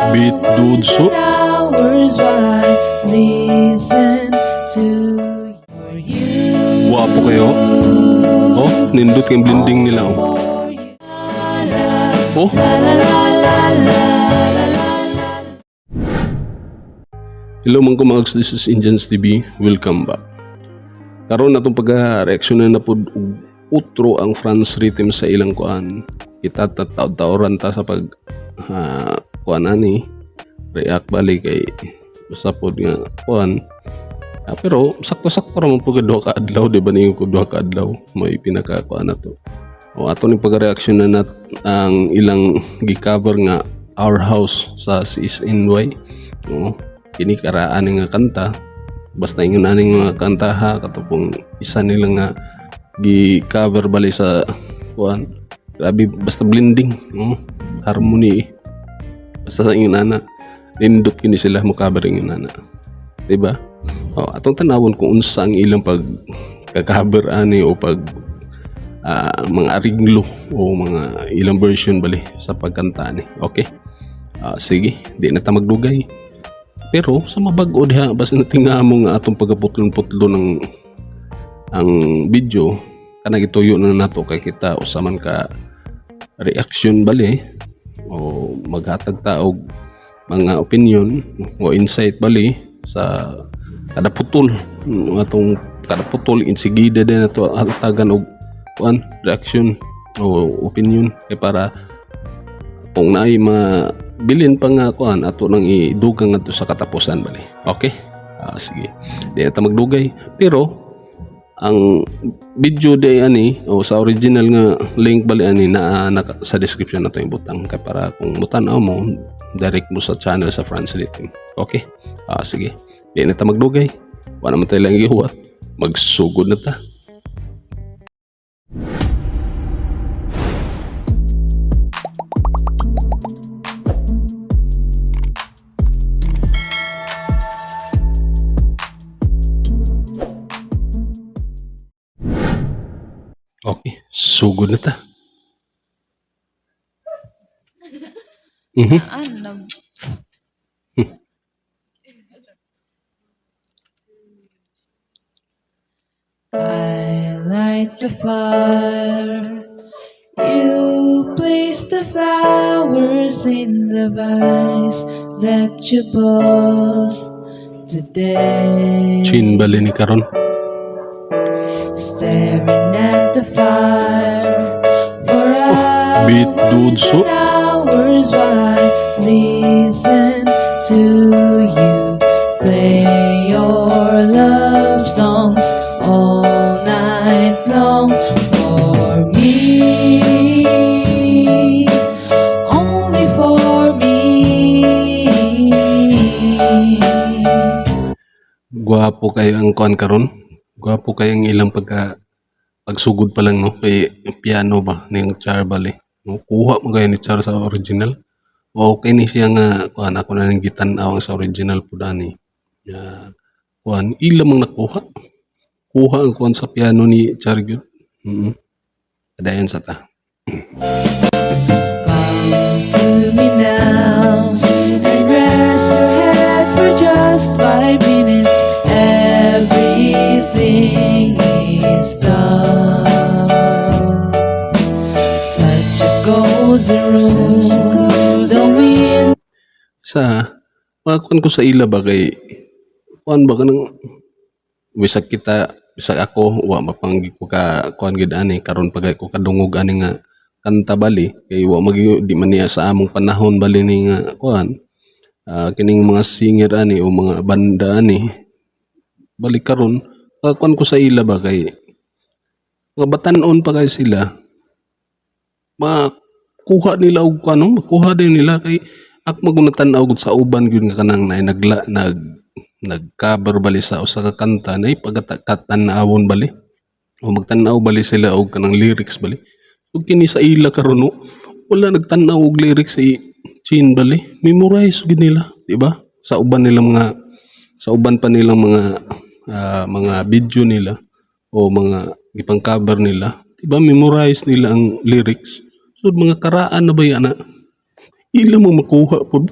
Beat hours dudso. And hours while I listen to you. Guwapo kayo. Oh, nindot kay blending nila oh. For you. Oh, La la la la la la la. Hello mga kumags, this is Indians TV. Welcome back. Karon atong pagka-reaksyonan na pud og utro ang France Rhythm sa ilang kuan. Kita taod-taoran ta sa pag kuan ani react bali kay basta pod nga kuan. Ah, pero sakto-sakto ra man pud duha ka adlaw, di ba, ninyo ko duha ka adlaw may pinaka kuan na to. O ato ni pagka-reaksyon na nat ang ilang gi-cover nga Our House sa CSNY. Oo, kini karaan nga kanta, basta ingon aning mga kanta ha, katong isa nila nga gi-cover bali sa kuan, grabe basta blending, no? Harmony eh. Basta sa ingon ana, nindot kini sila mo cover ingon ana, di ba? Oh, atong tanawon kung unsa ang ilang pag cover ani o pag mga ariglo o mga ilang version bali sa pagkanta ani. Okay, ah, sige, di na ta magdugay, pero sa mabag-o diha, basta natinga mo nga atong pagkaputlon-putlo ng ang video kanang ituyo na nato kay kita usa man ka reaction bali o maghatag ta og mga opinion o insight bali sa kada putol atong kada putol, insigida din nato hatagan og kuan, reaction o opinion, kay para kung naay mabilin pa nga kuan, ato nang idugang ngadto sa katapusan bali. Okay, ah, sige, di na ta magdugay, pero ang video day ani o sa original nga link bali ani naa na sa description nato yung butang kay para kung mutan-aw mo, direct mo sa channel sa France Rhythm. Okay, ah, sige, di na ta magdugay, wala man tayo lang gihuwat, magsugod na ta. Okay, sugod na ta. Ano? I light the fire. You place the flowers in the vase that you bought today. Chin bali ni karon. Staring at the fire for Beat hours dudso. And hours while I listen to you play your love songs all night long for me, only for me. Gwapo kayo ang kuan karon. Gwapo kayo ang ilang pagka pagsugod pa lang, no, kay piano ba ning Char bali. No, kuha mo kayo ni Char sa original. Okay ni siya nga kuan, ako na ning gitan-aw ang sa original pud ani. Nga kuan ila mang nakuha. Kuha ang kuan sa piano ni Char gyud. Padayon sa ta. Come to me now and rest your head for just 5 minutes. Everything is done. Such a cozy room. The wind Sa makakuan ko sa ila ba kay kuan ba kanang bisag kita, bisag ako, wa mapanggi ko ka kuan gid ani karon pa ko kadungog ani nga kanta bali kay wa magi di man niya sa among panahon bali ni nga kuan, kining mga singer ani o mga banda ani bali karon, kuan ko sa ila ba kay mga batan-on pa kay sila, makuha nila og ano, makuha din nila kay ako magunatan og sa uban gyud nga kanang naay nagla nag nag-cover bali sa usa ka kanta nay pagkatan-awon bali o magtan-aw bali sila og kanang lyrics bali. Ug kini sa ila karon, no, wala nagtan-aw og lyrics si Chin bali, memorize gyud nila, di ba? Sa uban nilang mga sa uban pa nilang mga mga video nila o mga gipang-cover nila, di ba, memorize nila ang lyrics. So mga karaan na ba yan na ila mo makuha pod.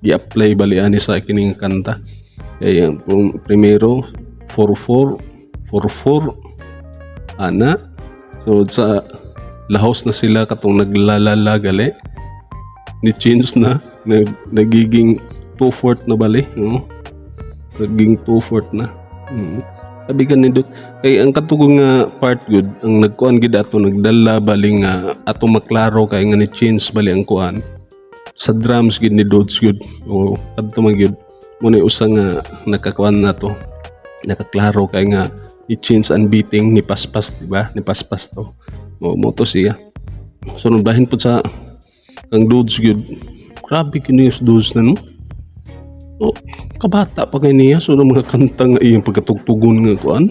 gi-apply bali ani sa kining kanta. Kay ang primero 4-4 4-4 ana. So sa lahos na sila katong naglalala gali ni change na nagiging 2/4 na bali, no? Naging 2/4 na. Sabi ka nindot kay ang katugong nga part good ang nagkuan gid ato, nagdala bali nga ato maklaro kay nga ni change bali ang kuan sa drums gid ni Dodds gud o kadto man gyud mo na usa nga nakakuan na to, nakaklaro kay nga ni change ang beating ni paspas, di ba? Ni paspas to mo mo to siya. So bahin pud sa ang Dodds gyud, grabe kini yung Dodds na, no? O kabata pa kay niya, so ng mga kanta nga iyang pagkatugtugon nga kuan,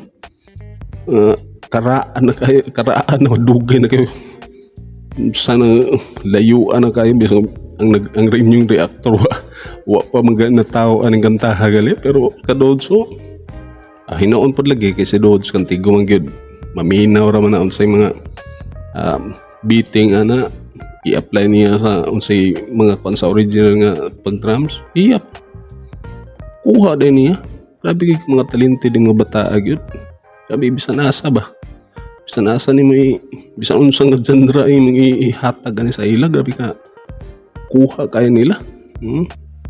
karaan na kayo, karaan na dugay na kayo, sana layuan na kayo bisan ang nag ang inyong reactor wa pa mga na tao aning kantaha gali. Pero ka-Dodds, hinoon pod lagi kay si Dodds kan tigo man gyud, maminaw ra man na unsay mga beating ana, i-apply niya sa unsay mga kuan sa original nga pag drums, iya kuha din niya. Grabe kay mga talented yung mga bata gyud. Grabe, bisan asa ba, bisan asa nimo, bisan unsa nga genre imong ihatag ani sa ila, grabe ka kuha kaya nila.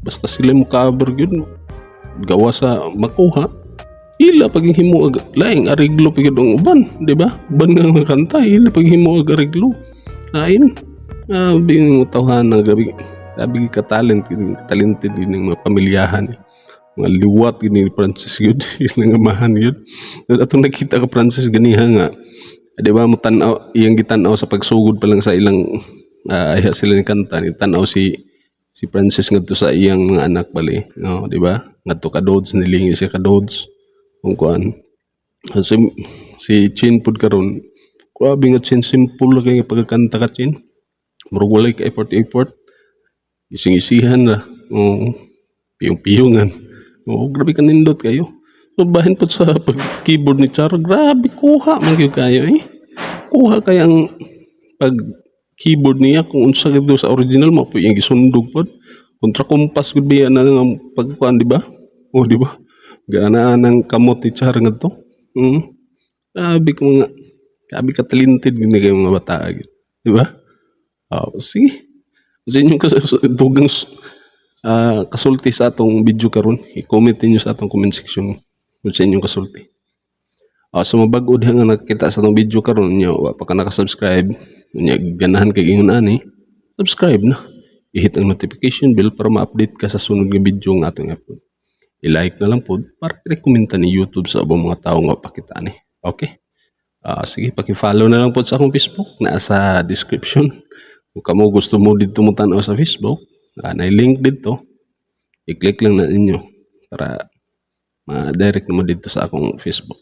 Basta sila mo cover gyud, gawa sa makuha ila pag himo og laing areglo pa gyud ang uban, di ba? Uban nga mga kanta ila pag himo og areglo lain. Mo tawhana, grabe, grabe ka talent, talented din ng mga pamilyahan eh. Mga liwat gid ni Francis gyud, ilang amahan gyud. Atong nakita ka Francis ganiha nga, di ba, mo tan-aw iyang gitan-aw sa pagsugod pa lang sa ilang ayha sila ni kanta ni tan-aw si Francis ngadto sa iyang mga anak bali, no, di ba? Ngadto ka Dodds, nilingi siya ka Dodds kung kuan. Si Chin pud karon, grabe nga Chin, simple lang kay nga pagkakanta ka, Chin. Murag walay ka effort effort, ising-isihan ra, oo, piyong-piyongan. Oo, grabe ka nindot kayo. So bahin pud sa pag keyboard ni Charo, grabe kuha man gyud kayo eh. Kuha kay ang pag keyboard niya kung unsa gyud sa original mo po iyang gisundog pod. Kontra kumpas gud biya na nga pagkuan, di ba? Oh, di ba? Gaanaan ang kamot ni Char ngadto. Grabe ka mga grabe ka talented gid ni kayo mga bata gyud. Di ba? Oh, sige. Sa inyong dugang kasulti sa atong video karon, i-comment ninyo sa atong comment section kung sa inyong kasulti. Sa mga bag-o diha nga nakita sa atong video karon nya wa pa ka naka-subscribe, nya ganahan kay ingon ani, subscribe na. I-hit ang notification bell para ma-update ka sa sunod nga video nga atong i-upload. I-like na lang pod para i-recommend ni YouTube sa ubang mga tao nga pakita ani. Okay? Sige, paki-follow na lang pod sa akong Facebook, naa sa description. Kung kamo gusto mo dito mo tan-aw sa Facebook, na link dito. I-click lang na ninyo para ma-direct na mo dito sa akong Facebook.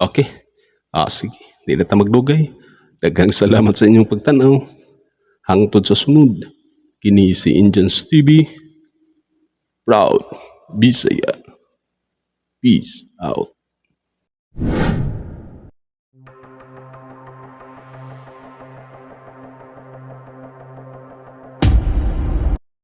Okay? Sige. Di na ta magdugay. Daghang salamat sa inyong pagtanaw. Hangtod sa sunod. Kini si Indians TV. Proud Bisaya. Peace out.